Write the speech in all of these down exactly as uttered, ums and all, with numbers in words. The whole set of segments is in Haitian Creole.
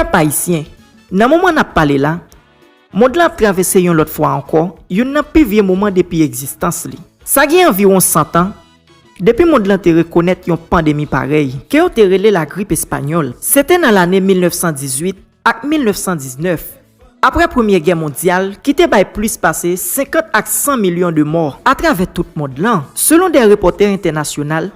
Pèp ayisyen, nan moman n ap pale la, mond lan ap travèse yon lòt fwa ankò youn nan pi vye moman depi egzistans li. Sa gen anviwon san tan depi mond lan te rekonèt yon pandemi parèy, ke yo te rele lagrip espanyòl. Se te nan lane mil nèf san dizuit ak mil nèf san diznèf, apre Premye Gè Mondyal, ki te bay plis pase senkant ak san milyon de mò atravè tout mond lan, selon de repòtè entènasyonal,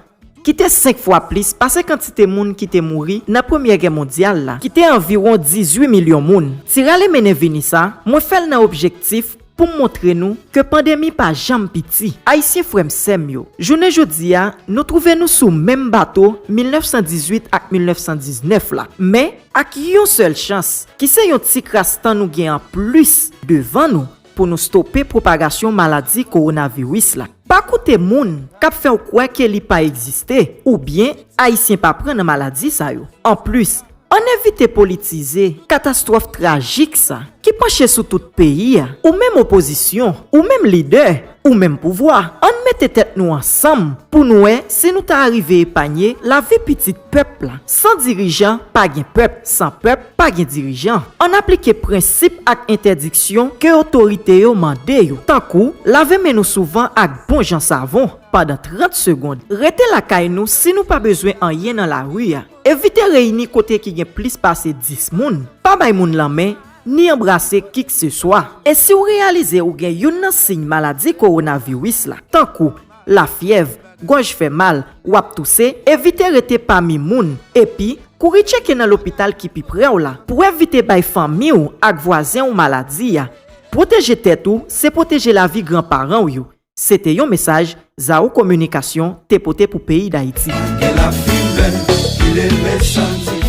ki te senk fwa plis pase kantite moun ki te mouri nan Premye Gè Mondyal la, ki te anviwon dizuit milyon moun. Ti rale mennen vini sa, mwen fè l nan objektif pou m montre nou ke pandemi pa janm piti. Ayisyen frè m sè m yo, jounen jodi a, nou twouve nou sou menm bato mil nèf san dizuit ak mil nèf san diznèf la, men ak yon sèl chans, ki se yon ti kras tan nou gen an plis devan nou pou nou stope pwopagasyon maladi kowonaviris la. Pa koute moun k ap fè w kwè ke li pa egziste, oubyen Ayisyen pa pran nan maladi sa yo. Anplis, ann evite politize katastwòf trajik sa ki panche sou tout peyi a. Ou menm opozisyon, ou menm lidè, ou menm pouvwa, ann mete tèt nou ansanm pou n wè si nou ta arive epanye lavi pitit pèp la. San dirijan, pa gen pèp. San pèp, pa gen dirijan. Ann aplike prensip ak entèdiksyon ke otorite yo mande yo, tankou lave men nou souvan ak bon jan savon pandan trant segonn, rete lakay nou si nou pa bezwen anyen nan lari a, evite reyini kote ki gen plis pase dis moun, pa bay moun lanmen, ni anbrase kikseswa. E si w reyalize ou gen youn nan siy maladi kowonaviris la, tankou lafyèv, gòj fè mal, w ap touse, evite rete pami moun, epi kouri tcheke nan lopital ki pi pre w la pou evite bay fanmi w ak vwazen w maladi a. Pwoteje tèt ou, se pwoteje lavi granparan w yo. Se te yon mesaj Zao Kominikasyon te pote pou peyi Dayiti. Gen lapil bèl, pile mechan, ti